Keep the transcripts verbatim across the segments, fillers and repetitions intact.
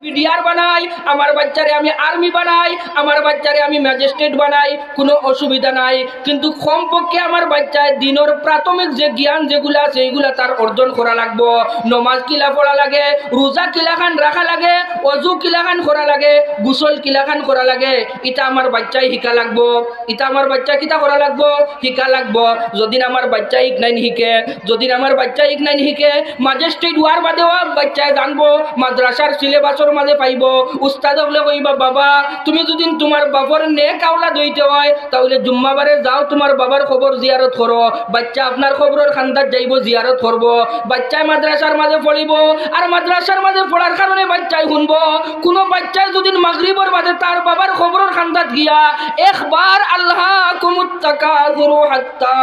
বিডিআর বানাই, আমার বাচ্চারে আমি আর্মি বানাই, আমার বাচ্চারে আমি ম্যাজিস্ট্রেট বানাই, কোনো অসুবিধা নাই। কিন্তু কমপক্ষে আমার বাচ্চায় দিনর প্রাথমিক যে জ্ঞান যেগুলা আছে, এইগুলা তার অর্জন করা লাগবো। নমাজ কিলা পড়া লাগে, রোজা কিলাখান রাখা লাগে, অজু কিলাখান করা লাগে, গোসল কিলাখান করা লাগে, ইটা আমার বাচ্চায় হিকা লাগবো। ইতা আমার বাচ্চায় কিতা করা লাগবো? হিকা লাগবো। যদিন আমার বাচ্চায় ইকনাইন হিকে, যদিন আমার বাচ্চায় ইকনাইন হিকে, ম্যাজিস্ট্রেট অওয়ার বাদেও বাচ্চায় জানবো, মাদ্রাসার সিলেবাসর মাঝে পাইবো। উস্তাদ অকলে কইবা, "বাবা, তুমি যদিন তুমার বাপর নেক আওলাদ অইতে অয়, তাইলে জুম্মাবারে যাও, তুমার বাবার কবর জিয়ারত করো।" বাচ্চা আপনার কবরর কান্দাত যাইবো, জিয়ারত করবো। বাচ্চায় মাদ্রাসার মাঝে পড়িবো, আর মাদ্রাসার মাঝে পড়ার কারণে বাচ্চায় হুনবো। কোনো বাচ্চায় যদিন মাগরিবর বাদে তার বাবার কবরর কান্দাত গিয়া একবার "আলহাকুমুত তাকাসুরু হাত্তা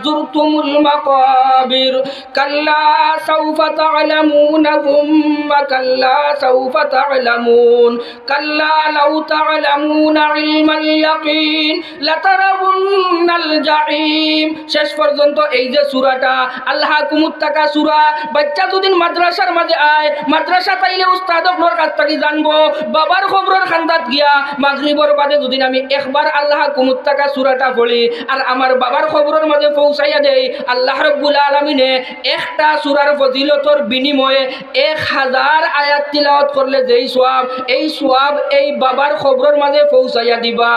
যুরতুমুল মাকাবির, কাল্লা সাউফা তা'লামুনা সুম্মা কাল্লা সাউফা তা'লামুন, কাল্লা লাউ তা'লামুনা ইলমাল ইয়াকিন, লাতারাউন্নাল জাহিম।" শেষ পর্যন্ত এই যে সূরাটা, আলহাকুমুত তাকাসুরা, বাচ্চা যদিন মাদ্রাসার মাঝে আয়, মাদ্রাসাত আইলে উস্তাদ অকলর কাছ থাকি জানবো, বাবার কবরর কান্দাত গিয়া মাগরিবর বাদে যদিন আমি একবার আলহাকুমুত তাকাসুরাটা পড়ি, আর আমার বাবার কবরর মাঝে পৌঁছাইয়া দেই, আল্লাহ রাব্বুল আলামিনে একটা সূরার ফজিলতর বিনিময়ে এক হাজার আয়াত তিলাওয়াত করলে যেই সওয়াব, এই সওয়াব এই বাবার কবরর মাঝে পৌঁছাইয়া দিবা।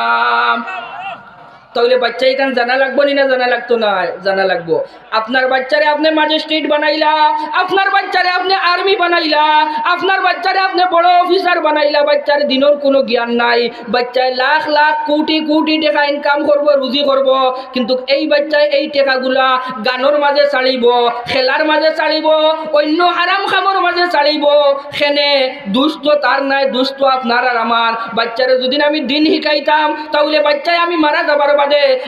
তাইলে বাচ্চায় ইখান জানা লাগবো নি না জানা লাগতো নায়? জানা লাগবো। আপনার বাচ্চারে আপনে ম্যাজিস্ট্রেট বানাইলা, আপনার বাচ্চারে আপনে আর্মি বানাইলা, আপনার বাচ্চারে আপনে বড় অফিসার বানাইলা, বাচ্চার দিনর কোনো জ্ঞান নাই, বাচ্চায় লাখ লাখ কোটি কোটি টেকা ইনকাম করবো, রুজি করবো, কিন্তু এই বাচ্চায় এই টেকাগুলা গানর মাঝে চালিবো, খেলার মাঝে চালিবো, অইন্য হারাম কামর মাঝে চালিবো। কেনে? দুষ তো তার নায়, দুষ তো আপনার আর আমার। বাচ্চারে যদিন আমি দিন হিকাইতাম, তাইলে বাচ্চায় আমি মারা যাবার বাদে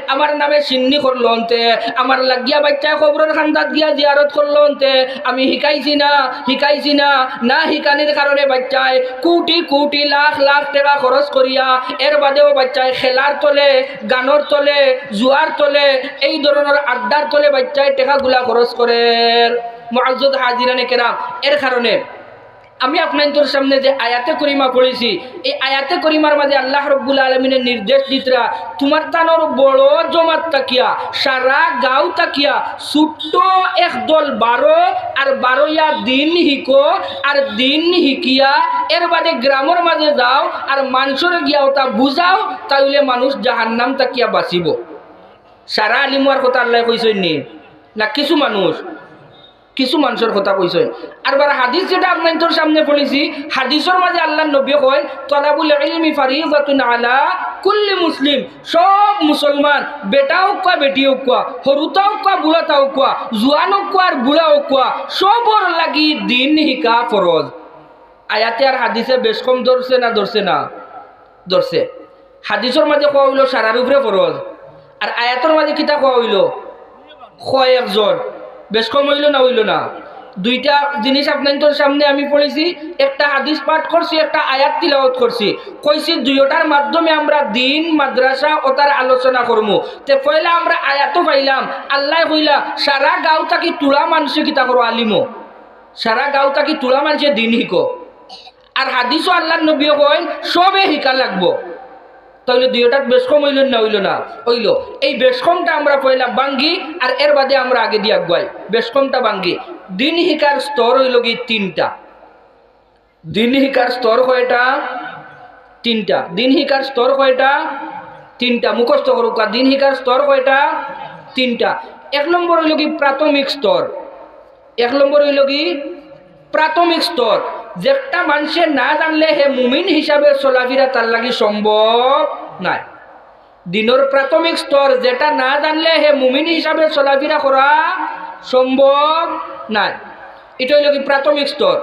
আমার নামে শিন্নি করলো অন্তে, আমার লাগিয়া বাচ্চায় কবরর কান্দাত গিয়া জিয়ারত করলো অন্তে, আমি হিকাইছি না, হিকাইছি না, না হিকানির কারণে বাচ্চায় কোটি কোটি লাখ লাখ টেকা খরচ করিয়া এর বাদেও বাচ্চায় খেলার তলে, গানর তলে, জুয়ার তলে, এই ধরনর আড্ডার তলে বাচ্চায় টেকাগুলা খরচ করের। মুআজ্জাজ হাজিরানে কেরাম, এর কারণে আমি আপনাইন্তর সামনে যে আয়াতে করিমা পড়ছি, এই আয়াতে করিমার মাঝে আল্লাহ রাব্বুল আলামিনে নির্দেশ দিতরা, তুমার তানর বড় জমাত থাকিয়া, সারা গাঁও থাকিয়া, ছোট্ট এক দল বারো আর বারোইয়া দিন হিকো, আর দিন হিকিয়া এর বাদে গ্রামর মাঝে যাও, আর মানষরে গিয়া ওটা বুঝাও, তাইলে মানুষ জাহান্নাম থাকিয়া বাঁচিবো। সারা আলিম অওয়ার কথা আল্লায় কইছইন নি? না, কিছু মানুষ, কিছু মানষর কথা কইছইন। আর বার হাদিস যেটা আপনাইন্তর সামনে পড়ছি, হাদিসর মাঝে আল্লাহর নবী কইন, "তলাবুল ইলমি ফারিদাতুন আলা কুল্লি মুসলিম।" সব মুসলমান, বেটা অউক্কা, বেটি অউক্কা, হুরুতা অউক্কা, বুড়াতা অউক্কা, জুয়ান অউক্কা আর বুড়া অউক্কা, সবর লাগি দিন হিকা ফরজ। আয়াতে আর হাদিসে বেশ কম ধরছে না ধরছে না? ধরছে। হাদিসর মাঝে কওয়া অইলো সারার উপরে ফরজ, আর আয়াতর মাঝে কিতা কওয়া অইলো? কয়েকজন। বেশ কম অইলো না অইলো না? দুইটা জিনিস আপনাইন্তর সামনে আমি পড়ছি, একটা হাদিস পাঠ করছি, একটা আয়াত তিলাওয়াত করছি। কইছি দুইটার মাধ্যমে আমরা দিন, মাদ্রাসা ওটার আলোচনা করমু। তে পয়লা আমরা আয়াতও পাইলাম, আল্লায় কইলা, "সারা গাঁও থাকি তুলা মানষে কিতা করো আলিমো, সারা গাঁও থাকি তুলা মানষে দিন হিকো।" আর হাদিসও আল্লাহর নবীয়ে কইন, "সবে হিকা লাগবো।" তাইলে দুইটাত বেশ কম অইলো না অইলো না? অইলো। এই বেশ কমটা আমরা পয়লা ভাঙ্গি, আর এর বাদে আমরা আগেদি আগুয়াই। বেশ কমটা ভাঙ্গি। দিন হিকার স্তর অইলো গি তিনটা। দিন হিকার স্তর কয়টা? তিনটা। দিন হিকার স্তর কয়টা? তিনটা। মুখস্থ করউক্কা, দিন হিকার স্তর কয়টা? তিনটা। এক নম্বর অইলো গি প্রাথমিক স্তর। এক নম্বর অইলো গি প্রাথমিক স্তর, যেটা মানষে না জানলে হে মুমিন হিসাবে চলাফিরা তার লাগি সম্ভব নায়। দিনর প্রাথমিক স্তর, যেটা না জানলে হে মুমিন হিসাবে চলাফিরা করা সম্ভব নায়। ইটা অইলো গি প্রাথমিক স্তর।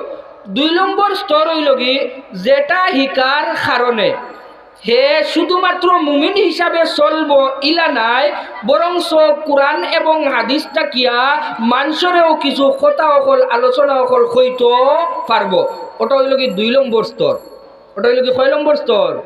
দুই নম্বর স্তর অইলো গি, যেটা হিকার কারণে হে শুধুমাত্র মুমিন হিসাবে চলবো ইলা নায়, বরঞ্চ কোরআন এবং হাদিস থাকিয়া মানষরেও কিছু কথা অকল, আলোচনা অকল কইতো পারবো। ওটা অইলো গি দুই নম্বর স্তর। ওটা অইলো গি কয় নম্বর স্তর?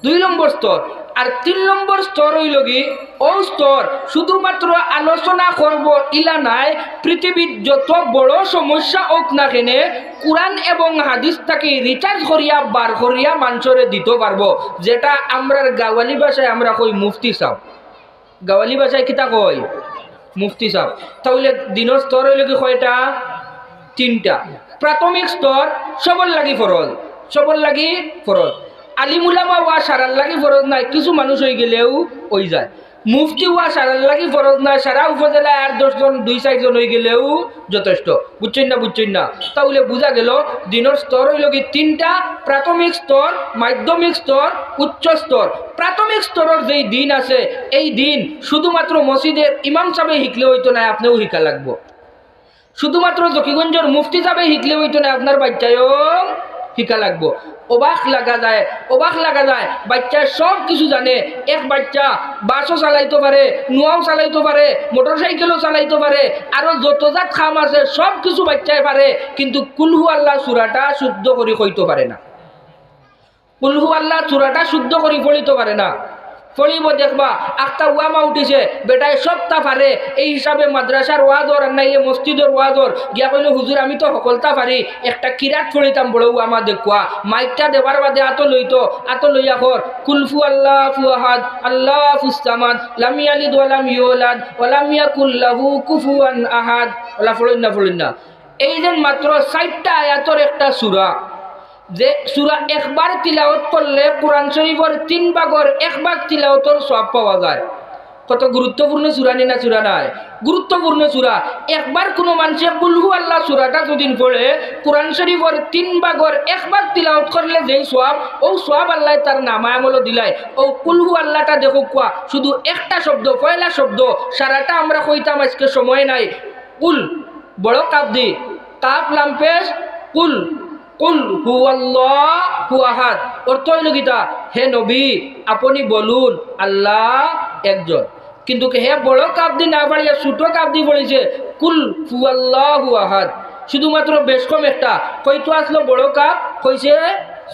দুই নম্বর স্তর। আর তিন নম্বর স্তর অইলো গি, অউ স্তর শুধুমাত্র আলোচনা করব ইলা নায়, পৃথিবীর যত বড় সমস্যা অউক না কেনে, কোরআন এবং হাদিস থাকি research করিয়া বার করিয়া মানষরে দিতো পারবো, যেটা আমরার গাওয়ালি ভাষায় আমরা কই মুফতি সাব। গাওয়ালি ভাষায় কিতা কই? মুফতি সাব। তাইলে দিনর স্তর অইলো গি কয়টা? তিনটা। প্রাথমিক স্তর সবর লাগি ফরজ, সবর লাগি ফরজ। আলিম উলামা অওয়া সারার লাগি ফরজ নায়, কিছু মানুষ অইগেলেউ অইযায়। মুফতি অওয়া সারার লাগি ফরজ নায়, সারা উপজেলায় আর দশ জন, দুই চাইর জন অইগেলেউ যথেষ্ট। বুঝছইন না? বুঝছইন না? তাইলে বুঝা গেলো দিনর স্তর অইলো গি তিনটা: প্রাথমিক স্তর, মাধ্যমিক স্তর, উচ্চ স্তর। প্রাথমিক স্তরর যেই দিন আছে, এই দিন শুধুমাত্র মসজিদর ইমাম সাবে হিকলে অইতো নায়, আপনেও হিকা লাগবো। শুধুমাত্র জকিগঞ্জর মুফতি সাবে হিকলে অইতো নায়, আপনার বাইচ্চায়ও হিকা লাগবো। অবাক লাগা যায়, অবাক লাগা যায়, বাইচ্চায় সব কিছু জানে। এক বাইচ্চা বাসও চালাইতো পারে, নুয়াও চালাইতো পারে, মোটরসাইকেলও চালাইতো পারে, আরো যত জাত কাম আছে সব কিছু বাইচ্চায় পারে, কিন্তু কুলহু আল্লাহ সুরাটা শুদ্ধ করি কইতো পারে না। কুলহু আল্লাহ সুরাটা শুদ্ধ করি পড়িতো পারে না। পড়িবো দেখবা, আখতা ওয়ামা উঠিছে, বেটায় সবতা পারে। এই হিসাবে মাদ্রাসার ওয়াজর আর নাইলে মসজিদর ওয়াজর গিয়া কইলো, "হুজুর, আমি তো হকলতা পারি, একটা কিরাত পড়িতাম, বড় ওয়ামা দেখুয়া।" মাইকটা দেবার বাদে আতো লইতো, আতো লইয়া কর, "কুলফু আল্লাহু আহাদ, আল্লাহুস সামাদ, লাম ইয়ালিদ ওয়া লাম ইউলাদ, ওয়া লাম ইয়াকুল লাহু কুফুয়ান আহাদ।" অলা পড়ইন না, পড়ইন না। এই যে মাত্র চাইরটা আয়াতর একটা সুরা, যে সুরা একবার তিলাওত করলে কোরআন শরীফর তিন ভাগর এক ভাগ তিলাওতর সওয়াব পাওয়া যায়। কত গুরুত্বপূর্ণ সুরা নি না সুরা নায়? গুরুত্বপূর্ণ সুরা। একবার কুনু মানষে কুলহু আল্লাহ সুরাটা যুদি পড়ে, কোরআন শরীফর তিন ভাগর এক ভাগ তিলাওত করলে যেই সওয়াব, অউ সওয়াব আল্লায় তার নামায় আমলো দিলায়। অউ কুলহু আল্লাহটা দেখউক্কা, শুধু একটা শব্দ, পয়লা শব্দ, সারাটা আমরা কইতাম, আইজকে সময় নাই। কুল, বড় কাফ দি, কাফ লাম পেশ, কুল, কুল হুয়াল্লাহু আহাদ। অর্থ অইলো কিতা? হে নবী, আপনি বলুন, আল্লাহ একজন। কিন্তু হে বড় কাফ দি না পড়িয়া ছুটো কাফ দি পড়িছে, কুল হুয়াল্লাহু আহাদ। শুধুমাত্র বেশকম একটা, কইতো আছলো বড় কাফ, কইছে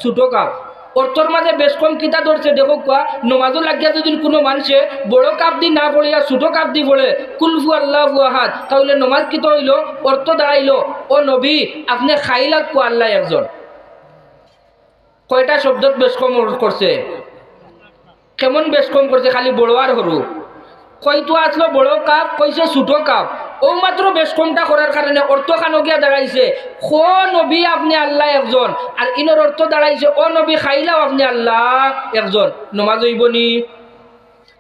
ছুটো কাফ। অর্থর মাঝে বেশকম কিতা ধরছে দেখউক্কা, নমাজো লাগিয়া যুদি কুনু মানষে বড় কাফ দি না পড়িয়া ছুটো কাফ দি পড়ে, কুলফু আল্লাহু আহাদ, তাইলে নমাজ কিতা অইলো? অর্থ দাঁড়াইলো, ও নবী, আপনে খাইলাউক্কা আল্লাহ একজন। কয়টা শব্দত বেশকম করছে? কেমন বেশকম করছে? খালি বড় আর হুরু। কইতো আছলো বড় কাফ, কইছে ছুটো কাফ। অউ মাত্র বেশকমটা করার কারণে অর্থ খানো গিয়া দাঁড়াইছে, "ও নবী, আপনে আল্লাহ একজন।" আর ইনর অর্থ দাঁড়াইছে, "ও নবী, খাইলাও আপনে আল্লাহ একজন।" নমাজ অইবো নি?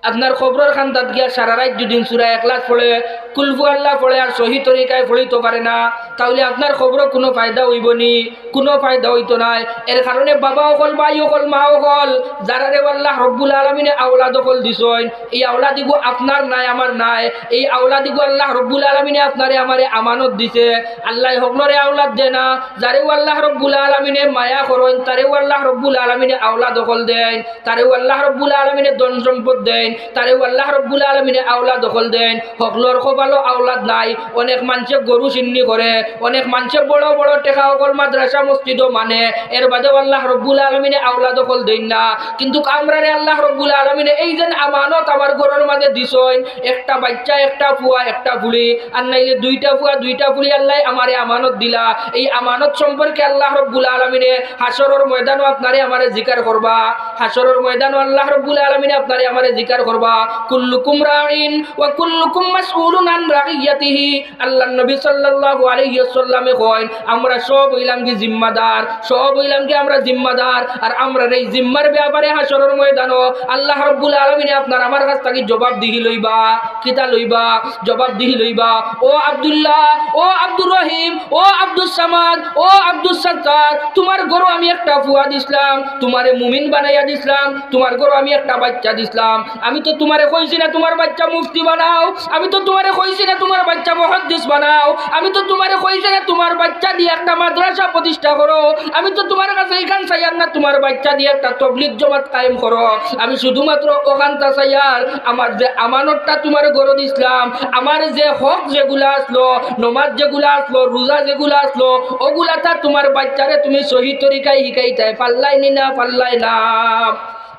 আপনার কবরর কান্দাত গিয়া সারা রাইত যুদি সুরা ইখলাস পড়ে, কুলহু আল্লাহ পড়ে আর সহি তরিকায় পড়িতো পারে না, তাইলে আপনার কবরো কুনু ফায়দা অইবো নি? কুনু ফায়দা অইতো নায়। এর কারণে বাবা অকল, ভাই অকল, মা অকল, যারারে আল্লাহ রব্বুল আলামিনে আওলাদ অকল দিছইন, এই আওলাদ ইগু আপনার নায়, আমার নায়, এই আওলাদ ইগু আল্লাহ রব্বুল আলামিনে আপনারে আমারে আমানত দিছে। আল্লায় হকলরে আওলাদ দেয় না, যারেউ আল্লাহ রব্বুল আলামিনে মায়া করইন, তারেউ আল্লাহ রব্বুল আলামিনে আওলাদ অকল দেইন, তারেউ আল্লাহ রব্বুল আলামিনে ধন সম্পদ দেইন, তারেউ আল্লাহ রব্বুল আলামিনে আওলাদ অকল দেইন। হকলর কপালো আওলাদ নাই। অনেক মানষে গরু শিন্নি করে, অনেক মানষে বড় বড় টেকা অকল মাদ্রাসা মসজিদো মানে, এর বাদেও আল্লাহ রব্বুল আলামিনে আওলাদ অকল দেইন না। কিন্তু আমরারে আল্লাহ রব্বুল আলামিনে এই যে আমানত আমার ঘরর মাঝে দিছইন, একটা বাইচ্চা, একটা ফুয়া, একটা ফুড়ি, আর নাইলে দুইটা ফুয়া, দুইটা ফুড়ি আল্লায় আমারে আমানত দিলা। এই আমানত সম্পর্কে আল্লাহ রব্বুল আলামিনে হাশরর ময়দানো আপনারে আমারে জিকার করবা। হাশরর ময়দানো আল্লাহ রব্বুল আলামিনে আপনারে আমারে জিকার করবা। কুল্লুকুম রাইন ওয়া কুল্লুকুম মাসউলুন আন রাইয়াতিহি। আল্লাহর নবী সাল্লাল্লাহু আলাইহি ওয়াসাল্লামে কইন, আমরা সব অইলাম গি জিম্মাদার, সব অইলাম গি আমরা জিম্মাদার। আর আমরার এই জিম্মার ব্যাপারে হাশরর ময়দানো আল্লাহ রব্বুল আলামিনে আপনার আমার কাছ থাকি জবাবদিহি লইবা। কিতা লইবা? জবাবদিহি লইবা। ও আব্দুল্লাহ, ও আব্দুর রহিম, ও আব্দুস সামাদ, ও আব্দুস সাত্তার, তুমার ঘরো আমি একটা ফুয়া দিছলাম, তুমারে মুমিন বানাইয়া দিছলাম, তুমার ঘরো আমি একটা বাইচ্চা দিছলাম। আমি তো তুমারে কইছি না তুমার বাইচ্চা মুফতি বানাও, আমি তো তুমারে কইছি না তুমার বাইচ্চা মুহাদ্দিস বানাও, আমি তো তুমারে কইছি না তুমার বাইচ্চা দিয়া একটা মাদ্রাসা প্রতিষ্ঠা করো, আমি তো তুমার কাছে ইখান চাইয়ার না তুমার বাইচ্চা দিয়া একটা তবলিগ জমাত কায়েম করো। আমি শুধুমাত্র অখানতা চাইয়ার, আমার যে আমানতটা তুমার ঘরো দিছলাম, আমার যে হক যেগুলা আছলো, নমাজ যেগুলা আছলো, রুজা যেগুলা আছলো, অগুলাতা তুমার বাইচ্চারে তুমি সহি তরিকায় হিকাইতায় পারলায় নি না, পারলায় না।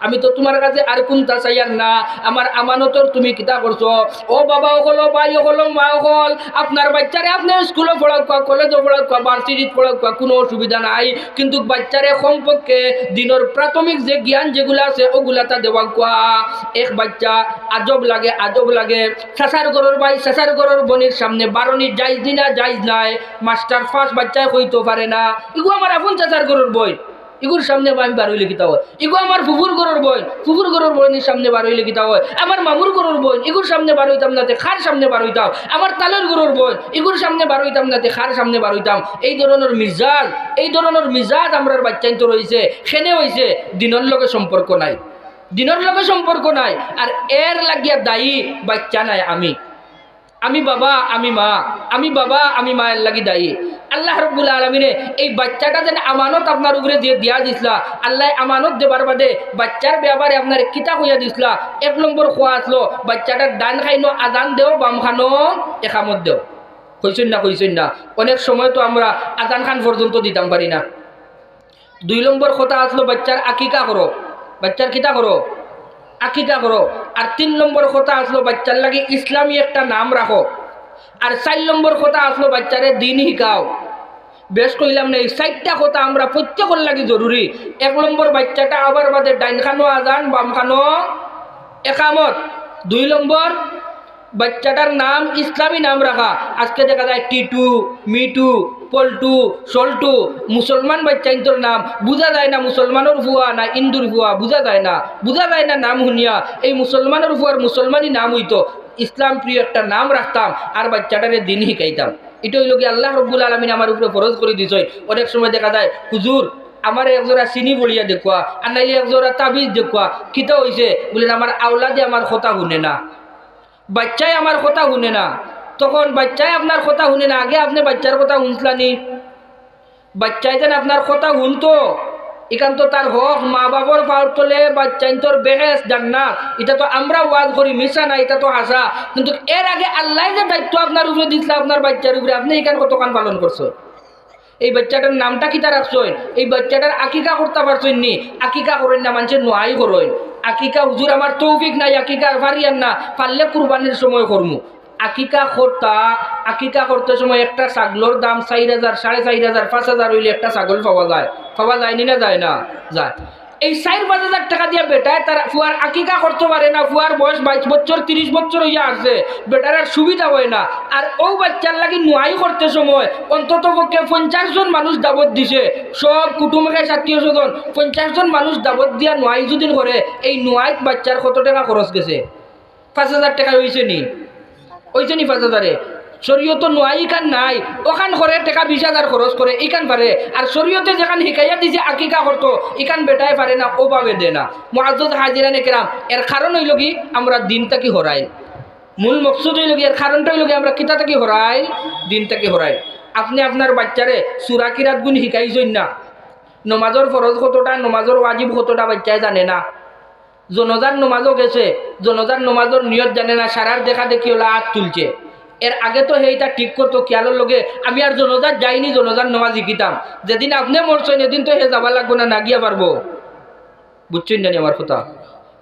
আমি তো তুমার কাছে আর কুন্তা চাইয়ার না, আমার আমানতর তুমি কিতা করছো? ও বাবা অকল, ও ভাই অকল, ও মা অকল, আপনার বাইচ্চারে আপনে স্কুলো পড়াউক্কা, কলেজো পড়াউক্কা, ভার্সিটিত পড়াউক্কা, কুনু অসুবিধা নাই, কিন্তুক বাইচ্চারে কমপক্ষে দিনর প্রাথমিক যে জ্ঞান যেগুলা আছে অগুলাতা দেওয়াউক্কা। এক বাইচ্চা আজব লাগে, আজব লাগে, চাচার ঘরর ভাই চাচার ঘরর বইনর সামনে বারইন জাইজ নি না জাইজ নায়, মাস্টার পাস বাইচ্চায় কইতো পারে না, ইগু আমার আপন চাচার ঘরর বইন, ইগুর সামনে আমি বারইলে কিতা অয়? ইগু আমার ফুফুর ঘরর বইন, ফুফুর ঘরর বইনর সামনে বারইলে কিতা অয়? আমার মামুর ঘরর বইন, ইগুর সামনে বারইতাম না তে কার সামনে বারইতাম? আমার তালইর ঘরর বইন, ইগুর সামনে বারইতাম না তে কার সামনে বারইতাম? এই ধরনর মিজাজ, এই ধরনর মিজাজ আমরার বাইচ্চাইন্তর অইছে। কেনে অইছে? দিনর লগে সম্পর্ক নাই, দিনর লগে সম্পর্ক নাই। আর এর লাগিয়া দায়ী বাইচ্চা নায় আমি। আমি বাবা, আমি মা, আমি বাবা, আমি মা, এর লাগি দায়ী। আল্লাহ রাব্বুল আলামিনে এই বাইচ্চাটা যেন আমানত আপনার উপরে দিয়া, দিয়া দিছলা, আল্লায় আমানত দেবার বাদে বাইচ্চার ব্যাপারে আপনারে কিতা কইয়া দিছলা? এক নম্বর কওয়া আছলো, বাইচ্চাটার ডাইন কাইনো আজান দেও, বাম কানো একামত দেও। কইছইন না, কইছইন না? অনেক সময় তো আমরা আজান খান পর্যন্ত দিতাম পারি না। দুই নম্বর কথা আছলো বাইচ্চার আকিকা করো। বাইচ্চার কিতা করো? আকিকা করো। আর তিন নম্বর কথা আছলো বাইচ্চার লাগি ইসলামী একটা নাম রাখো। আর চাইর নম্বর কথা আছলো বাইচ্চারে দিন হিকাও। বেশ কইলাম না, এই চাইরটা কথা আমরা প্রত্যেকর লাগি জরুরি। এক নম্বর, বাইচ্চাটা আবার বাদে ডাইন কানো আজান, বাম কানো একামত। দুই নম্বর, বাইচ্চাটার নাম ইসলামী নাম রাখা। আজকে দেখা যায় টিটু, মিটু, পল্টু, সল্টু, মুসলমান বাইচ্চাইন্তর নাম। বুঝা যায় না মুসলমানর ফুয়া না হিন্দুর ফুয়া, বুঝা যায় না, বুঝা যায় না নাম হুনিয়া। এই মুসলমানর ফুয়ার মুসলমানি নাম অইতো, ইসলাম প্রিয় একটা নাম রাখতাম, আর বাইচ্চাটারে দিন হিকাইতাম। ইটা অইলো গি আল্লাহ রাব্বুল আলামিন আমার উপরে ফরজ করি দিছইন। অনেক সময় দেখা যায়, "হুজুর, আমারে এক জোড়া চিনি বলিয়া দেখুয়া, আর নাইলে এক জোড়া তাবিজ দেখুয়া।" কিতা অইছে? বুলে, "আমার আওলাদে আমার কথা হুনে না।" বাইচ্চায় আমার কথা হুনে না। তখন বাইচ্চায় আপনার কথা হুনে না, আগে আপনে বাইচ্চার কথা হুনছলানি? বাইচ্চায় যেন আপনার কথা হুনতো, ইখান তো তার হক, মা বাপর পাওর তলে বাইচ্চাইন্তর বেহেশত, জান্নাত। ইটা তো আমরা ওয়াজ করি, মিছা না, ইটা তো হাছা। কিন্তুক এর আগে আল্লায় যে দায়িত্ব আপনার উপরে দিছলা, আপনার বাইচ্চার উপরে, আপনে ইখান কতখান পালন করছইন? এই বাইচ্চাটার নামটা কিতা রাখছইন? এই বাইচ্চাটার আকিকা করতা পারছইন নি? আকিকা করইন না, মানষে নোয়াই করইন। আকিকা, "হুজুর, আমার তৌফিক নাই, আকিকা আর পারিয়ার না, পারলে কুরবানির সময় করমু।" আকিকা করতা, আকিকা করতে সময় একটা ছাগলর দাম চাইর হাজার, সাড়ে চাইর হাজার, পাঁচ হাজার অইলে একটা ছাগল পাওয়া যায়, পাওয়া যায়নি না যায় না? যায়। এই চাইর পাঁচ হাজার টেকা দিয়া বেটায় তার ফুয়ার আকিকা করতো পারে না, ফুয়ার বয়স বাইশ বছর, তিরিশ বছর অইয়া আছে, বেটার আর সুবিধা অয় না। আর অউ বাইচ্চার লাগি নোয়াই করতে সময় অন্তত পক্ষে পঞ্চাশ জন মানুষ দাওয়াত দিছে, সব কুটুম খাইছ, আত্মীয় স্বজন, পঞ্চাশ জন মানুষ দাওয়াত দিয়া নোয়াই যুদি করে, এই নোয়াইত বাইচ্চার কত টেকা খরচ গেছে? পাঁচ হাজার টেকা অইছে নি? অইছে নি পাঁচ হাজারে? শরীয়তো নোয়াই ইখান নাই, অখান করে টেকা বিশ হাজার খরচ করে, ইখান পারে। আর শরীয়তে যেখান হিকাইয়া দিছে আকিকা করতো, ইখান বেটায় পারে না, অভাবে দেয় না। মুআজ্জাজ হাজিরানে কেরাম, এর কারণ অইলো গি আমরা দিন থাকি হরাইল। মূল মকসুদ অইলো গি, এর কারণটা অইলো গি আমরা কিতা থাকি হরাইল? দিন থাকি হরাইল। আপনে আপনার বাইচ্চারে সূরা কিরাত গুন হিকাইছইন না, নমাজর ফরজ কতটা, নমাজর ওয়াজিব কতটা বাইচ্চায় জানে না। জনাজার নমাজও গেছে, জনাজার নমাজর নিয়ত জানে না, সারার দেখা দেখি অলা আত তুলছে। এর আগে তো হে ইটা ঠিক করতো খিয়ালর লগে, "আমি আর জনাজাত যাইনি, জনাজার নমাজ হিকিতাম।" যেদিন আপনে মরছইন, এদিন তো হে যাওয়া লাগবো না, না গিয়া পারবো। বুঝছইন জানি আমার কথা?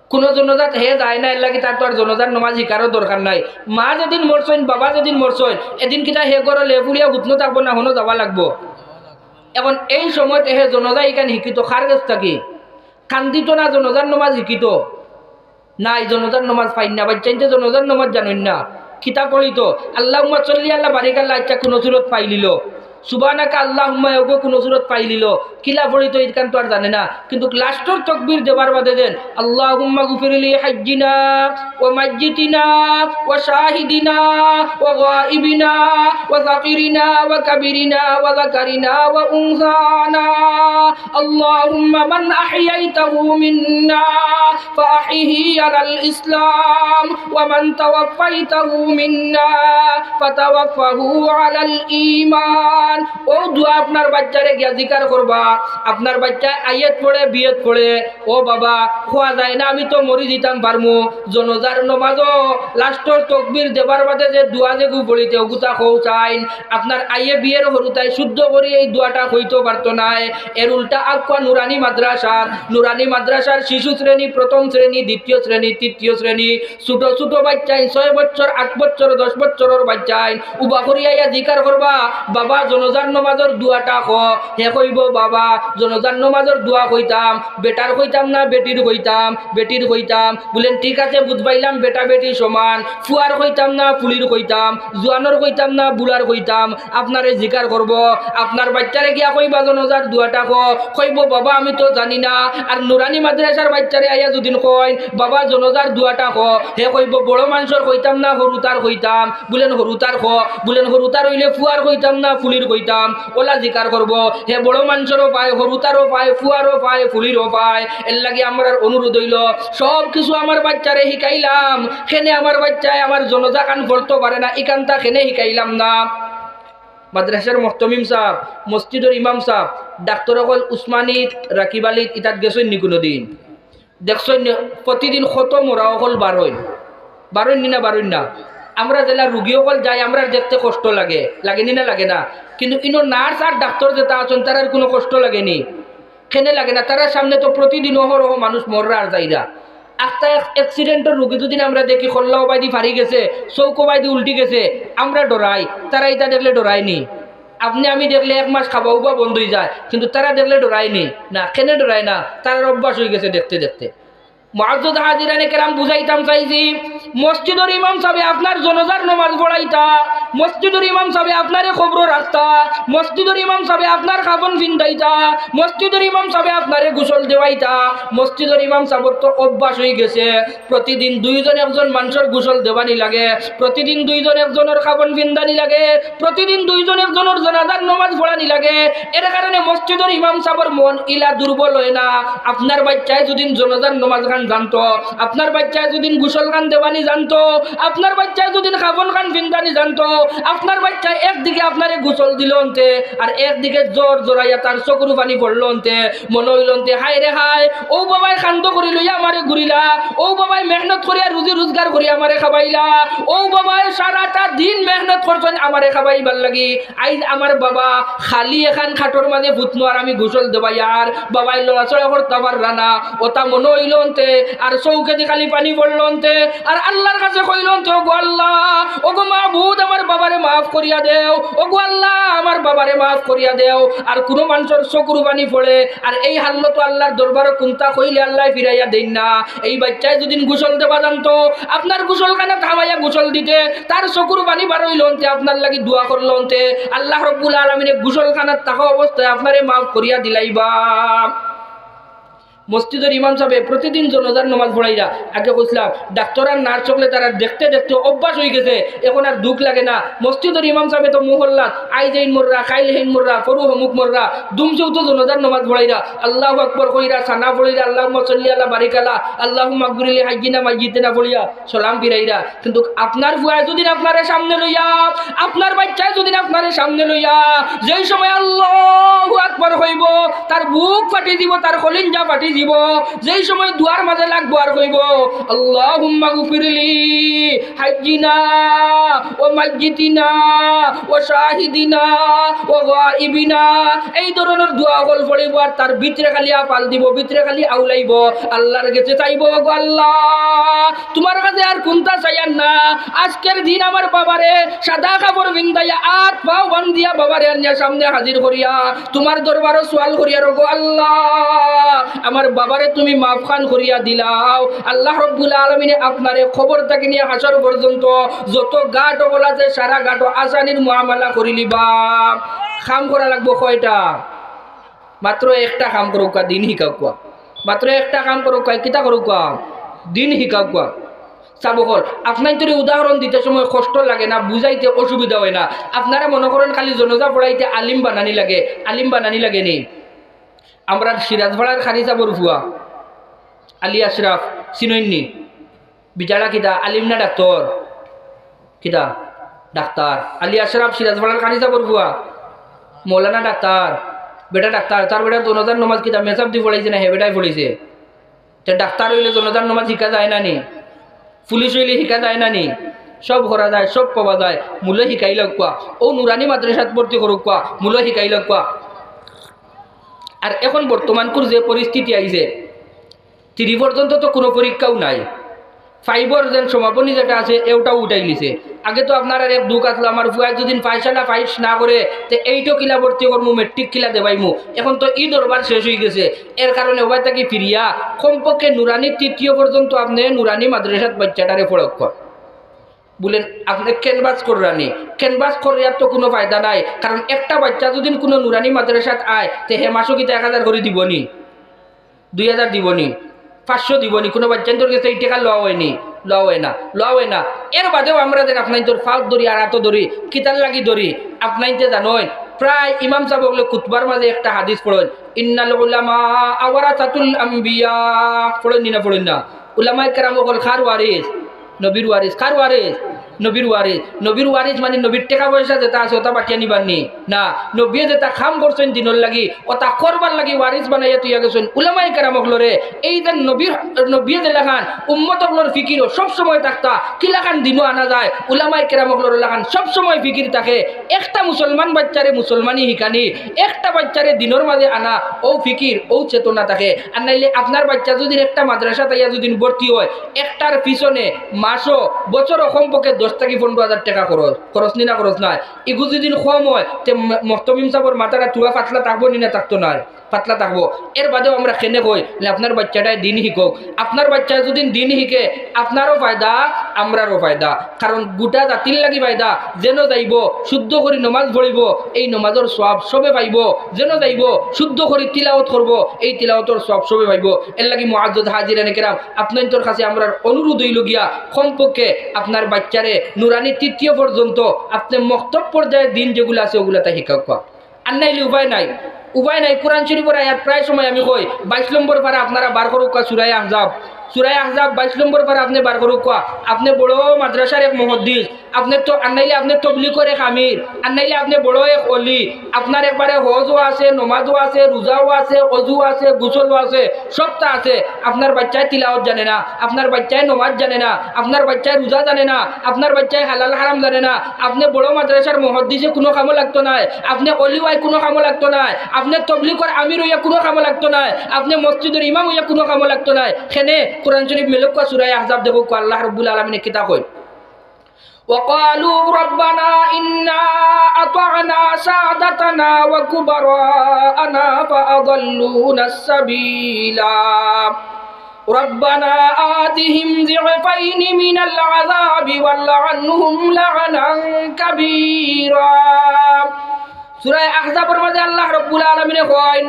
কুনু জনাজাত হে যায় না, এর লাগি তার তো আর জনাজার নমাজ হিকারও দরকার নাই। মা যেদিন মরছইন, বাবা যেদিন মরছইন, এদিন কিতা হে ঘরো লেফুড়িয়া হুতনো থাকবো না, হনো যাওয়া লাগবো। এখন এই সময়ত হে জনাজা ইখান হিকিতো কার গেছ থাকি? কান্দিতো না, জনাজার নমাজ হিকিতো? নাই, জনাজার নমাজ পাইন না, বাইচ্চাইন্তে জনাজার নমাজ জানইন না। কিতা পড়িতো? আল্লাহুম্মা সাল্লি আলা বারিক আলা, আচ্ছা, কুনু সুরত পাইলিলো। সুবহানাকা আল্লাহুম্মা এগো কুনু সুরত পাইলিলো। কিলা পড়িতো ইখান তো আর জানে না। কিন্তুক লাস্টর তকবির দেবার বাদে যেন, আল্লাহুম্মাগফির লি হাইয়িনা ওয়া মাইয়িতিনা ওয়া শাহিদিনা ওয়া গাইবিনা ওয়া সাগিরিনা ওয়া কাবিরিনা ওয়া যাকারিনা ওয়া উনসানা। اللهم من أحييته منا فأحيه على الإسلام، ومن توفيته منا فتوفه على الإيمان. অউ দোয়া আপনার বাইচ্চারে গিয়া জিকার করবা। আপনার বাইচ্চায় আইয়েত পড়ে, বিয়েত পড়ে, "ও বাবা, কওয়া যায় না, আমি তো মরি যিতাম পারমু।" জনাজার নমাজো লাস্টর তকবির দেবার বাদে যে দোয়া যেগু পড়িতে, অগুতা কও চাইন। আপনার আইয়ে বিয়ের হুরুতায় শুদ্ধ করি এই দোয়াটা কইতো পারতো নায়। এর উল্টা আক্কা নুরানি মাদ্রাসার, নুরানি মাদ্রাসার শিশু শ্রেণী, প্রথম শ্রেণী, দ্বিতীয় শ্রেণী, তৃতীয় শ্রেণী, ছোট ছোট বাইচ্চাইন, ছয় বছর, আট বছর, দশ বছরর বাইচ্চাইন, উবা করিয়া আইয়া জিকার করবা, "বাবা, জনাজার নমাজর দোয়াটা ক।" হে কইবো, "বাবা, জনাজার নমাজর দোয়া কইতাম, বেটার কইতাম না, বেটির কইতাম?" "বেটির কইতাম।" বুলেন, "ঠিক আছে, বুঝ পাইলাম, বেটা বেটি সমান। ফুয়ার কইতাম না, ফুড়ির কইতাম, জুয়ানর কইতাম না, বুড়ার কইতাম?" আপনারে জিকার করবো, আপনার বাইচ্চারে গিয়া কইবা, "জনাজার দোয়াটা ক।" কইবো, "বাবা, আমি তো জানি না।" আর নুরানি মাদ্রাসার বাইচ্চারে আইয়া যুদিন কইন, "বাবা, জনাজার দোয়াটা ক," হে কইবো, "বড় মানষর কইতাম না, হুরুতার কইতাম?" বুলেন, "হুরুতার ক।" বুলেন, "হুরুতার অইলে ফুয়ার কইতাম না, ফুড়ির কইতাম?" অলা জিকার করবো। হে বড় মানষরও পায়, হুরুতারও পায়, ফুয়ারও পায়, ফুড়িরও পায়। এরলাগি আমরার অনুরোধ অইলো, সব কিছু আমার বাইচ্চারে হিকাইলাম, কেনে আমার বাইচ্চায় আমার জনাজাখান পড়তো পারে না, ইখানতা কেনে হিকাইলাম না? মাদ্রাসার মুহতামিম সাব, মসজিদর ইমাম সাব, ডাক্তর অকল উসমানীত, রাকিব আলীত, ইতাত গেছইন নি কুনুদিন? দেখছইন নি, প্রতিদিন কত মরা অকল বারইন, বারইন নি না, বারইন না? আমরা যেলা রুগী অকল যাই, আমরার দেখতে কষ্ট লাগে, লাগে নি না, লাগে না? কিন্তু ইনো নার্স আর ডাক্তর যেতা আছইন, তারার কুনু কষ্ট লাগে নি? কেনে লাগে না? তারার সামনে তো প্রতিদিন অহরহ মানুষ মররা আর যাইরা। একটা এক-, accident-র রুগী যুদি আমরা দেখি, কল্লা ওবায়দি ফাড়ি গেছে, চউখ ওবায়দি উল্টি গেছে, আমরা ডরাই, তারা ইতা দেখলে ডরায় নি? আপনে আমি দেখলে এক মাস খাওয়া উবা বন্ধ অইযায়, কিন্তু তারা দেখলে ডরায় নি? না, কেনে ডরায় না? তারার অভ্যাস অইগেছে দেখতে দেখতে। মুআজ্জাজ হাজিরানে কেরাম, বুঝাইতাম চাইছি, মসজিদর ইমাম সাবে আপনার জনাজার নমাজ পড়াইতা, মসজিদর ইমাম সাবে আপনারে কবরো রাখতা, মসজিদর ইমাম সাবে আপনার কাফন ফিন্দাইতা, মসজিদর ইমাম সাবে আপনারে গোসল দেওয়াইতা। মসজিদর ইমাম সাবর তো অভ্যাস অইগেছে, প্রতিদিন দুইজন একজন মানষর গোসল দেওয়ানি লাগে, প্রতিদিন দুইজন একজনর কাফন ফিন্দানি লাগে, প্রতিদিন দুইজন একজনর জানাজার নমাজ পড়ানি লাগে। এর কারণে মসজিদর ইমাম সাবর মন ইলা দুর্বল অয় না। আপনার বাইচ্চায় যুদিন জানাজার নমাজ খান জানতো, আপনার বাইচ্চায় যুদিন গোসল খান দেওয়ানি জানতো, আপনার বাইচ্চায় যুদিন কাফন খান ফিন্দানি জানতো, আপনার বাইচ্চায় একদিকে আপনারে গোসল দিলো অন্তে, আর একদিকে জোর জোরাইয়া তার চকুর পানি পড়লো অন্তে, মনো অইলো অন্তে, "হায় রে হায়, অউ বাবায় কান্দ করি লইয়া আমারে ঘুরিলা, অউ বাবায় মেহনত করিয়া রুজি রোজগার করিয়া আমারে খাবাইলা, অউ বাবায় সারাটা দিন মেহনত করছইন আমারে খাবাইবার লাগি। আইজ আমার বাবা খালি এখান খাটর মাঝে ফুতনো আর আমি গোসল দেওয়াইয়ার, বাবায় লড়াচড়া করতা পাররা না।" অতা মনো অইলো অন্তে, আর চউখেদি খালি পানি পড়লো অন্তে, আর আল্লার কাছে কইলো অন্তে, "ওগো আল্লা, ওগো মাবুদ, আমার বাবারে মাফ করিয়া দেও, ওগো আল্লা, আমার বাবারে মাফ করিয়া দেও।" আর কুনু মানষর চকুর পানি পড়ে, আর এই হালত আল্লার দরবারো কুন্তা কইলে আল্লায় ফিরাইয়া দেইন না। এই বাইচ্চায় যুদিন গোসল দেওয়া জানতো, আপনার গোসলখানাত হামাইয়া গোসল দিতে, তার চকুর পানি বার অইলো অন্তে, আপনার লাগি দোয়া করলো অন্তে, আল্লা রব্বুল আলামিনে গোসলখানাত থাকা অবস্থায় আপনারে মাফ করিয়া দিলাইবা। মসজিদর ইমাম সাবে প্রতিদিন জানাজার নমাজ পড়াইরা। আগে কইছলাম, ডাক্তর আর নার্স অকলে তারা দেখতে দেখতে অভ্যাস অইগেছে, এখন আর দুখ লাগে না। মসজিদর ইমাম সাবে তো মহল্লাত আইজ এইন মররা, কাইল হেইন মররা, পরু হমুক মররা, দুমছেও তো জানাজার নমাজ পড়াইরা, আল্লাহু আকবার কইরা, সানা পড়িরা, আল্লাহুম্মা সাল্লি আলা বারিক আলা, আল্লাহুম্মা আগফির লি হাইয়িনা মাইয়িতিনা পড়িয়া সালাম ফিরাইরা। কিন্তু আপনার ফুয়ায় যুদিন আপনারে সামনে লইয়া, আপনার বাইচ্চায় যুদিন আপনারে সামনে লইয়া, যেই সময় আল্লাহু আকবার কইবো, তার বুক ফাটি যিবো, তার কলিঞ্জা ফাটি যিবো। যেই সময় দোয়ার মাঝে লাগবো আর কইবো, "আল্লাহুম্মা গফিরলি হাইয়িনা ওয়া মাইয়িতিনা ওয়া শাহিদিনা ওয়া গাইবিনা।" এই ধরনর দোয়া অকল পড়িবো আর তার ভিতরে খালি আফাল দিবো, ভিতরে খালি আউলাইবো, আল্লার গেছে চাইবো, "ওগো আল্লা, তুমার কাছে আর কুন্তা চাইয়ার না। আজকের দিন আমার বাবারে সাদা কাপড় ফিন্দাইয়া, আত পাও বান্দিয়া বাবারে আনিয়া সামনে হাজির করিয়া, তুমার দরবারো সওয়াল করিয়ার, ওগো আল্লা, আমার বাবারে তুমি মাফ খান করিয়া দিলাও।" আল্লা রব্বুল আলামিনে আপনারে কবর থাকি নিয়া হাশর পর্যন্ত যত ঘাট অকল আছে, সারা ঘাটো আসানির মুআমালা করিলিবা। কাম করা লাগবো কয়টা? মাত্র একটা কাম করউক্কা, দিন হিকাউক্কা। মাত্র একটা কাম করউক্কা, কিতা করউক্কা? দিন হিকাউক্কা। সাব অকল, আপনাইন্তরে উদাহরণ দিতে সময় কষ্ট লাগে না, বুঝাইতে অসুবিধা অয় না। আপনারা মনো করইন খালি জানাজা পড়াইতে আলিম বানানি লাগে, আলিম বানানি লাগে নি? আমরার সিরাজপাড়ার কারি সাবর ফুয়া আলী আশরাফ, চিনইন নি? বিচারা কিতা, আলিম না ডাক্তর? কিতা? ডাক্তার। আলী আশরাফ সিরাজপাড়ার কারি সাবর ফুয়া। মৌলানা ডাক্তার, বেটা ডাক্তার, তার বেটার জনাজার নমাজ কিতা মেসাব দি পড়াইছে না হে বেটায় পড়াইছে? তে ডাক্তার অইলে জনাজার নমাজ শিখা যায় না নি? পুলিশ অইলে শিখা যায় না নি? সব করা যায়, সব পাওয়া যায়। মুলো শিখাইলাউক্কা, অউ নুরানি মাদ্রাসাত ভর্তি করউক্কা, মুলো শিখাইলাউক্কা। আর এখন বর্তমানকুর যে পরিস্থিতি আইছে, থ্রি পর্যন্ত তো কুনু পরীক্ষাও নাই। ফাইভর যেন সমাপনী যেটা আছে, এওটাও উঠাই নিছে। আগে তো আপনারার এক দুখ আছলো, আমার ফুয়ায় যদি পাঁচ সালা পাস না করে, তে এইটো কিলা ভর্তি করমু, মেট্রিক কিলা দেবাইমু। এখন তো ই দরবার শেষ অইগেছে, এর কারণে ওবায় থাকি ফিরিয়া কমপক্ষে নুরানি তৃতীয় পর্যন্ত আপনে নুরানি মাদ্রাসাত বাইচ্চাটারে পড়উক্কা। বুলেন, আপনে ক্যানভাস কররানি, ক্যানভাস করিয়ার তো কুনু ফায়দা নাই, কারণ একটা বাইচ্চা যদি কুনু নুরানি মাদ্রাসাত আয়, তে হে মাসো কিতা এক হাজার করি দিবো নি? দুই হাজার দিবো নি? পাঁচশো দিবো নি? কুনু বাইচ্চাইন্তর গেছে ই টেকা লওয়া অয়নি, লওয়া অয় না, লওয়া অয় না। এর বাদেও আমরা যেন আপনাইন্তর পাওত ধরি আর আতো ধরি, কিতার লাগি ধরি? আপনাইন্তে জানইন, প্রায় ইমাম সাব অকলে খুতবার মাজে একটা হাদিস পড়ইন, "ইন্নাল উলামা আওয়ারাসাতুল আম্বিয়া।" পড়ইন নি না, পড়ইন না? উলামায়ে কেরাম অকল কার ওয়ারিস? নবীর ওয়ারিস। কার ওয়ারিস? নবীর ওয়ারিস। নবীর ওয়ারিস মানি নবীর টেকা পয়সা যেটা আছে, ওটা বাটিয়া নিবার নি? না। নবীয়ে যেটা কাম করছইন দিনর লাগি, ওটা করবার লাগি ওয়ারিস বানাইয়া থইয়া গেছইন। উলামায়ে কেরাম অকলরে, এই যে নবীর, নবীয়ে যেলাখান উম্মত অকলর ফিকিরও সব সময় থাকতা, কিলাখান দিনও আনা যায়, উলামায়ে কেরাম অকলর ওলাখান সব সময় ফিকির থাকে। একটা মুসলমান বাইচ্চারে মুসলমানি শিখানি, একটা বাইচ্চারে দিনর মাজে আনা, অউ ফিকির, অউ চেতনা থাকে। আর নাইলে আপনার বাইচ্চা যদি একটা মাদ্রাসাত আইয়া যদি ভর্তি অয়, একটার পিছনে মাসো, বছরো কমপক্ষে দশ থাকি পনরো হাজার টেকা খরচ, খরচ নি না খরচ নায়? ইগু যদি কম অয়, তে ম-, মহতমিম সাবর মাথাটা থুড়া পাতলা থাকবো নি না থাকতো নায়? পাতলা থাকবো। এর বাদেও আমরা কেনে কই, আপনার বাইচ্চাটায় দিন শিখউক। আপনার বাইচ্চায় যদি দিন শিখে, আপনারও ফায়দা, আমরারও ফায়দা। কারণ গুটা জাতির লাগি ফায়দা, যেনো যাইবো, শুদ্ধ করি নমাজ পড়িবো, এই নমাজর সওয়াব সবে পাইবো। যেনো যাইবো, শুদ্ধ করি তিলাওত করবো, এই তিলাওতর সওয়াব সবে পাইবো। এর লাগি মুআজ্জাজ হাজিরানে কেরাম, আপনাইন্তর কাছে আমরার অনুরোধ অইলো গিয়া, কমপক্ষে আপনার বাইচ্চারে নুরানি তৃতীয় পর্যন্ত আপনে মক্তব পর্যায়ে দিন যেগুলা আছে, ওগুলাতা শিখাউক্কা। আর নাইলে উপায় নাই, উপায় নাই। কোরআন শরীফর আয়াত প্রায় সময় আমি কই, বাইশ নম্বর পারা আপনারা বার করউক্কা, সূরায়ে আহজাব, সূরায়ে আহজাব বাইশ নম্বর পারা আপনে বার করউক্কা। আপনে বড় মাদ্রাসার এক মুহাদ্দিস, আপনে তো, আর নাইলে আপনে তবলিগর এক আমির, আর নাইলে আপনে বড় এক অলি, আপনার একবারে হজও আছে, নমাজও আছে, রোজাও আছে, অজু আছে, গোসলও আছে, সবতা আছে। আপনার বাইচ্চায় তিলাওত জানে না, আপনার বাইচ্চায় নমাজ জানে না, আপনার বাইচ্চায় রোজা জানে না, আপনার বাইচ্চায় হালাল হারাম জানে না, আপনে বড় মাদ্রাসার মুহাদ্দিসে কুনু কামো লাগতো নায়, আপনে অলি অওয়ায় কুনু কামো লাগতো নায়, আপনে তবলিগর আমির অইয়া কুনু কামো লাগতো নায়, আপনে মসজিদর ইমাম অইয়া কুনু কামো লাগতো নায়। কেনে? কোরআন শরীফ মেলউক্কা, সূরায়ে আহজাব দেখউক্কা, আল্লাহ রাব্বুল আলামিনে কিতা কইন? وقالوا ربنا إنا أطعنا سادتنا وكبراءنا فأضلونا السبيلا ربنا آتهم ضعفين من العذاب والعنهم لعنا كبيرا. সূরায়ে আহজাবর মাজে আল্লাহ রাব্বুল আলামিনে কইন,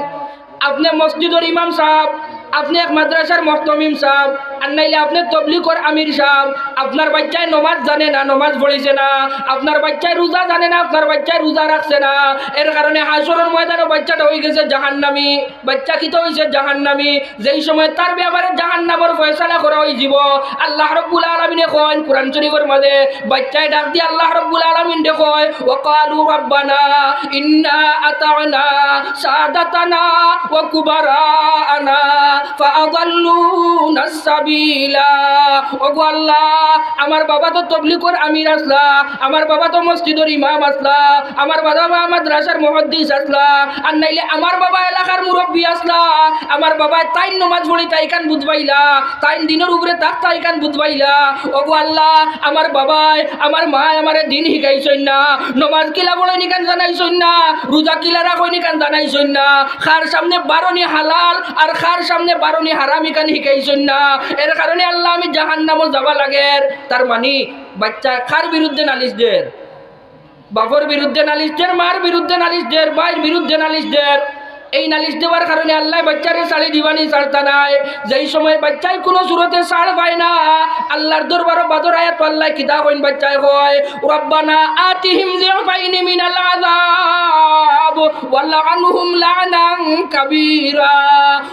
আপনে মসজিদর ইমাম সাব, আপনে এক মাদ্রাসার মুহতমিম সাব, আর নাইলে আপনে তবলিগর আমির সাব, আপনার বাইচ্চায় নমাজ জানে না, নমাজ পড়ছে না, আপনার বাইচ্চায় রোজা জানে না, আপনার বাইচ্চায় রোজা রাখছে না, এর কারণে হাশরর ময়দানো বাইচ্চাটা অইগেছে জাহান্নামী। বাইচ্চা কিতা অইছে? জাহান্নামী। যেই সময় তার ব্যাপারে জাহান্নামর ফয়সালা করা অইযিবো, আল্লাহ রাব্বুল আলামিনে কইন কোরআন শরীফর মাজে, বাইচ্চায় ডাক দিয়া আল্লাহ রাব্বুল আলামিনরে কয়, وقالوا ربنا إنا أطعنا سادتنا وكبراءنا فأضلونا السبيلا. ওগো আল্লাহ, আমার বাবা তো তবলিগর আমির আছলা, আমার বাবা তো মসজিদর ইমাম আছলা, আমার বাবা মাদ্রাসার মুহাদ্দিস আছলা, আর নাইলে আমার বাবা এলাকার মুরব্বি আছলা, আমার বাবায় তাইন নমাজ পড়িতা ইখান বুঝবাইলা, তাইন দিনর উপরে থাকতা ইখান বুঝবাইলা। ওগো আল্লাহ, আমার বাবায়, আমার মায় আমারে দিন শিখাইছইন না, নমাজ কিলা পড়ইন ইখান জানাইছইন না, রোজা কিলা রাখইন ইখান জানাইছইন না, কার সামনে বারনি হালাল আর কার সামনে বারনি হারাম ইখান শিখাইছইন না। এর কারণে আল্লাহ আমি জাহান্নামো যাওয়া লাগের। তার মানি বাইচ্চায় কার বিরুদ্ধে নালিশ দের? বাপর বিরুদ্ধে নালিশ দের, মার বিরুদ্ধে নালিশ দের, ভাইর বিরুদ্ধে নালিশ দের। এই নালিশ দেওয়ার কারণে আল্লায় বাইচ্চারে ছাড়ি দিবা নি? ছাড়তা নায়। যেই সময় বাইচ্চায় কুনু সুরতে ছাড় পায় না, আল্লাহর দরবারো বাদর আয়াত আল্লায় কিতা কইন? বাইচ্চায় কয়, ربنا آتهم ضعفين من العذاب ওয়ালআনহুম লানান কাবীরা।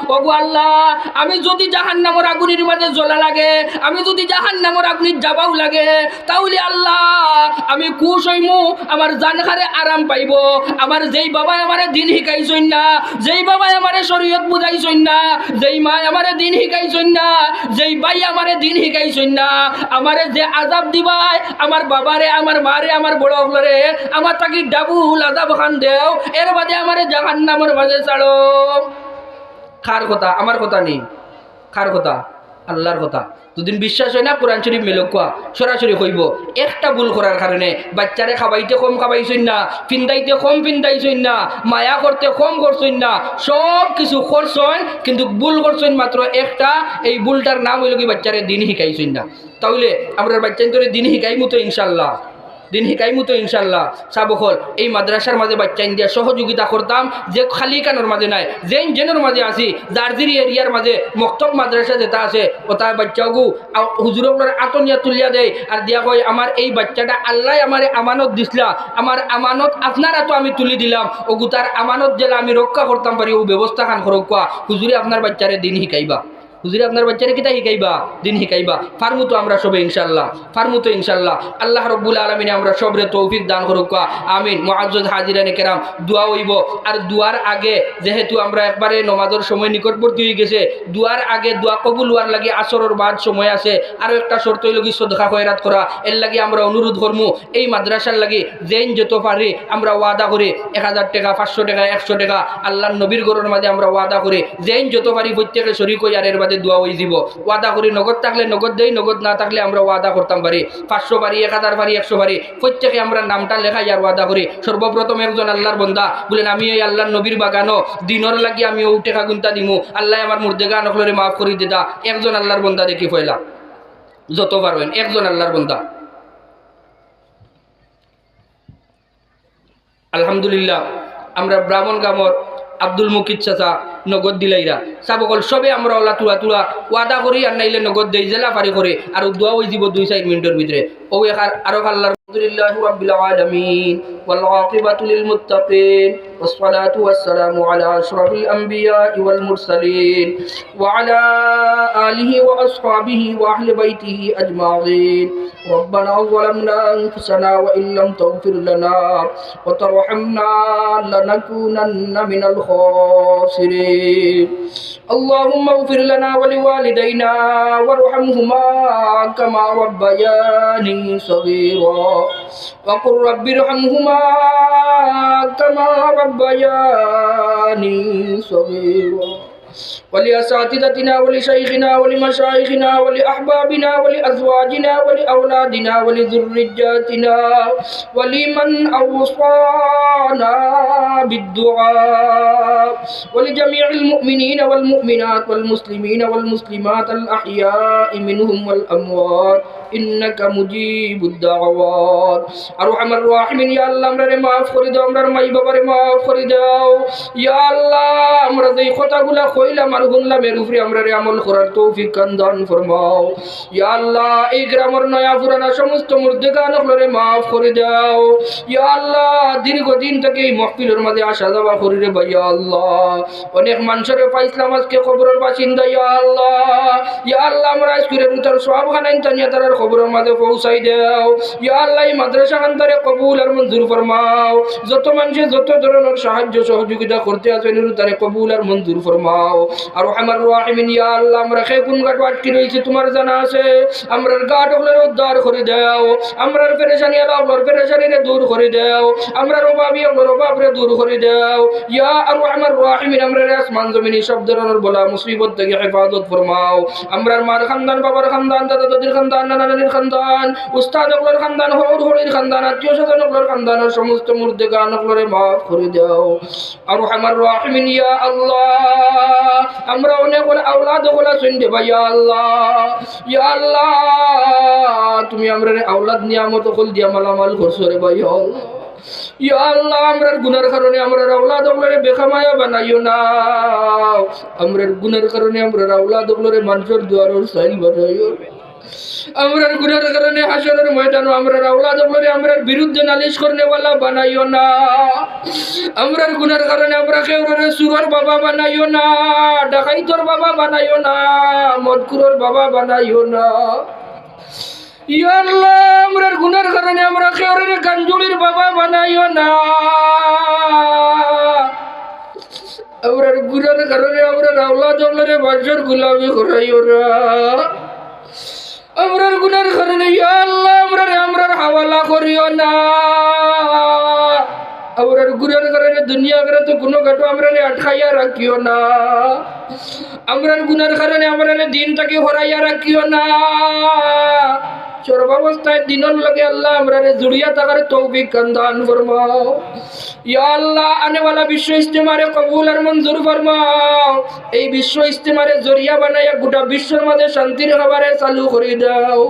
ওগো আল্লাহ, আমি যুদি জাহান্নামর আগুনির মাঝে জ্বলা লাগে, আমি যুদি জাহান্নামর আগুনিত যাওয়াও লাগে, তাইলে আল্লাহ, আমি খুশ অইমু, আমার জানখানে আরাম পাইবো। আমার যেই বাবায় আমারে দিন হিকাইছইন না, যেই বাবায় আমারে শরীয়ত বুঝাইছইন না, যেই মায় আমারে দিন হিকাইছইন না, যেই ভাই আমারে দিন হিকাইছইন না, আমারে যে আযাব দিবায়, আমার বাবারে, আমার মারে, আমার বড় অকলরে, আমার থাকি ডাবল আযাব খান দেও, এর বাদে আমারে জাহান্নামর মাঝে ছাড়ো। কার কথা? আমার কথা নি? কার কথা? আল্লাহর কথা। যুদি বিশ্বাস অয় না, কোরআন শরীফ মেলউক্কা, সরাসরি কইবো। একটা ভুল করার কারণে বাইচ্চারে খাবাইতে কম খাবাইছইন না, ফিন্দাইতে কম ফিন্দাইছইন না, মায়া করতে কম করছইন না, সব কিছু করছইন, কিন্তু ভুল করছইন মাত্র একটা। এই ভুলটার নাম অইলো কি? বাইচ্চারে দিন হিকাইছইন না। তাইলে আমরা বাইচ্চাইন্তরে দিন হিকাইমু তো ইনশাআল্লাহ, দিন হিকাইমু তো ইনশাআল্লাহ। সাব অকল, এই মাদ্রাসার মাঝে বাইচ্চাইন দিয়া সহযোগিতা করতাম, যে খালি কানোর মাঝে নায়, যেইন যেনর মাঝে আছি, যার যিরি এরিয়ার মাঝে মক্তব মাদ্রাসা যেটা আছে, ওটার বাইচ্চাগু আ-, হুজুর অকলর আতো নিয়া তুলিয়া দেয় আর দিয়া কয়, "আমার এই বাইচ্চাটা আল্লায় আমারে আমানত দিছলা, আমার আমানত আপনার আতো আমি তুলি দিলাম, ওগুতার আমানত যেলা আমি রক্ষা করতাম পারি, ও ব্যবস্থা খান করউক্কা, হুজুরে আপনার বাইচ্চারে দিন হিকাইবা।" হুজুরে আপনার বাইচ্চারে কিতা হিকাইবা? দিন হিকাইবা। পারমু তো আমরা সবে ইনশাআল্লাহ, পারমু তো ইনশাআল্লাহ। আল্লাহ রব্বুল আলামিনে আমরা সবরে তৌফিক দান করউক্কা, আমিন। মুআজ্জাজ হাজিরানে কেরাম, দোয়া অইবো। আর দোয়ার আগে, যেহেতু আমরা একবারে নমাজর সময় নিকটবর্তী অইগেছে, দোয়ার আগে দোয়া কবুল অওয়ার লাগি আসরর বাদ সময় আছে, আরো একটা শর্ত অইলো কি সদকা খয়রাত করা। এর লাগি আমরা অনুরোধ করমু, এই মাদ্রাসার লাগি যেইন যত পারি আমরা ওয়াদা করি, এক হাজার টেকা, পাঁচশো টেকা, একশো টেকা, আল্লাহর নবীর ঘরর মাঝে আমরা ওয়াদা করি, যেইন যত পারি প্রত্যেকে শরিক অই, আর এর বাদে দোয়া অইযিবো। ওয়াদা করি, নগদ থাকলে নগদ দেই, নগদ না থাকলে আমরা ওয়াদা করতাম পারি, পাঁচশো পারি, এক হাজার পারি, একশো পারি, প্রত্যেকে আমরা নামটা লেখাই আর ওয়াদা করি। সর্বপ্রথম একজন আল্লাহর বন্দা বলেন, "আমি এই আল্লাহর নবীর বাগানো দিনর লাগি আমি অউ টেকা গুনতা দিমু, আল্লায় আমার মুর্দেগান অকলরে মাফ করি দিতা।" একজন আল্লাহর বন্দা দেখি পয়লা, যত পারইন, একজন আল্লাহর বন্দা। আলহামদুলিল্লাহ, আমরা ব্রাহ্মণ গ্রামর আব্দুল মুকিত চাচা নগদ দিলাইরা। সাব অকল সবে আমরা অলা তুলা তুলা ওয়াদা করি, আর নাইলে নগদ দেই, যেলা পারি করি, আর দোয়া অইযিবো দুই চাইর মিনিটর ভিতরে। অউ এক আর-, আরো আল্লাহর আলহামদুলিল্লাহি রাব্বিল আলামিন, ওয়াল আকিবাতু লিল মুত্তাকিন, ওয়াস সালাতু ওয়াস সালামু আলা আশরাফিল আম্বিয়া ওয়াল মুরসালিন, ওয়া আলা আলিহি ওয়া আসহাবিহি ওয়া আহলি বাইতিহি আজমাইন। ربنا ظلمنا أنفسنا وإن لم تغفر لنا وترحمنا لنكونن من الخاسرين. اللهم اغفر لنا ولوالدينا وارحمهما كما ربياني صغيرا. وقل رب ارحمهما كما ربياني صغيرا. ولأساتذتنا ولشيخنا ولمشايخنا ولأحبابنا ولأزواجنا ولأولادنا ولذرياتنا ولمن أوصانا بالدعاء ولجميع المؤمنين والمؤمنات والمسلمين والمسلمات الأحياء منهم والأموات إنك مجيب الدعوات. আরহামার রাহিমিন, ইয়া আল্লাহ, আমরারে মাফ করি দেও, আমরার মাই বাবারে মাফ করি দেও। ইয়া আল্লাহ, আমরা যেই কথাগুলা কইলাম আর হুনলাম, এর উপরে আমরারে আমল করার তৌফিক খান দান ফরমাও। ইয়া আল্লাহ, এই গ্রামর নয়া পুরানা সমস্ত মুর্দেগান অকলরে মাফ করি দেও। ইয়া আল্লাহ, দীর্ঘদিন থাকি এই মহফিলর মাঝে আসা যাওয়া করি রে বা, ইয়া আল্লাহ, অনেক মানষরে পাইছলাম আজকে কবরর বাসিন্দা, ইয়া আল্লাহ। ইয়া আল্লাহ, আমরা আজকুরে রুতার সওয়াব খানাইন টানিয়া তারার কবরর মাঝে পৌঁছাই দেও। ইয়া আল্লাহ, এই মাদ্রাসা খান তারে কবুল আর মঞ্জুর ফরমাও। যত মানষে যত ধরনর সাহায্য সহযোগিতা করতে আছইন, রুতারে কবুল আর মঞ্জুর ফরমাও। আরহামার রাহিমিন, ইয়া আল্লাহ, আমরা কে কুন ঘাটো আটকি রইছি তুমার জানা আছে। আমরার ঘাট অকলরে উদ্ধার করি দেও। আমরার পেরেশানি আলা অকলর পেরেশানিরে দূর করি দেও। আমরার অভাবী অকলর অভাবরে দূর করি দেও। ইয়া আরহামার রাহিমিন, আমরারে আসমান জমিনি সব ধরনর বালা মুসিবত থাকি হেফাজত ফরমাও। আমরার মার খান্দান, বাবার খান্দান, দাদা দাদির খান্দান, নানা নানির খান্দান, উস্তাদ অকলর খান্দান, হউর হড়ির খান্দান, আত্মীয় স্বজন অকলর খান্দানর সমস্ত মুর্দেগান অকলরে মাফ করি দেও। আরহামার রাহিমিন, ইয়া আল্লাহ, আমরা অনেক অকল আওলাদ অকল আছইন রে বা, ইয়া আল্লাহ, ইয়া আল্লাহ, তুমি আমরারে আওলাদ নিয়ামত অকল দিয়া মালামাল করছো রে বা, ইয়া আল্লাহ। ইয়া আল্লাহ, আমরার গুনার কারণে আমরার আওলাদ অকলরে বেখামায়া বানাইও না। আমরার গুনার কারণে আমরার আওলাদ অকলরে মানষর দুয়ারর চাইল বানাইও না। আমরার গুনার কারণে হাশরর ময়দানো আমরার আওলাদ অকলরে আমরার বিরুদ্ধে নালিশ করনেওয়ালা বানাইও না। আমরার গুনার কারণে আমরা কেউরে চুরর বাবা বানাইও না, ডাকাইতর বাবা বানাইও না, মদখুরর বাবা বানাইও না। ইয়া আল্লাহ, আমরার গুনার কারণে আমরা কেউরে গাঞ্জুড়ির বাবা বানাইও না। আমরার গুনার কারণে আমরার আওলাদ অকলরে মানষর গুলামি করাইও না। আমরার গুনার কারণে ইয়া আল্লাহ আমরারে আমরার হাওয়ালা করিও না। আমরার গুনার কারণে দুনিয়া আখিরাতো কুনু ঘাটো আমরারে আটকাইয়া রাখিও না। আমরার গুনার কারণে আমরারে দিন থাকি হরাইয়া রাখিও না। সর্বাবস্থায় দিনর লগে আল্লাহ আমরারে জুড়িয়া থাকার তৌফিক খান দান ফরমাও। ইয়া আল্লাহ, আনেওয়ালা বিশ্ব ইজতেমারে কবুল আর মঞ্জুর ফরমাও। এই বিশ্ব ইজতেমারে জরিয়া বানাইয়া গোটা বিশ্বর মাঝে শান্তির হাওয়ারে চালু করি দাও।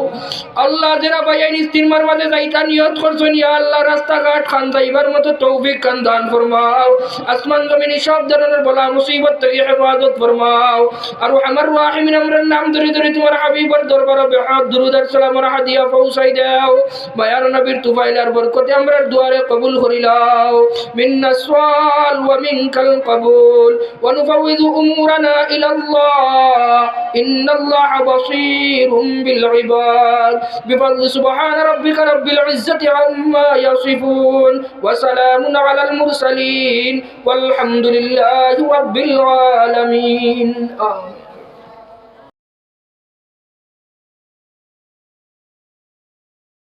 আল্লাহ, যেরা ভাইয়াইন ইজতেমার মাঝে যাইতা নিয়ত করছইন, ইয়া আল্লাহ, রাস্তাঘাট খান যাইবার মতো তৌফিক খান দান ফরমাও। আসমান জমিন সব ধরনের বালা মুসিবত থাকি হেফাজত ফরমাও। আরহামার রাহিমিন, আমরার নাম ধরি ধরি তুমার হাবিবর দরবারো বেহদ দুরুদ আর সালামর হাদিয়া পৌঁছাই দাও। মায়ার নবীর তুফাইল আর বরকতে আমরার দুয়ারে কবুল করি লাও। منا السؤال ومنك القبول ونفوض أمورنا إلى الله إن الله بصير بالعباد. بفضل سبحان ربك رب العزة عما يصفون وسلام على المرسلين والحمد لله رب العالمين. آمين.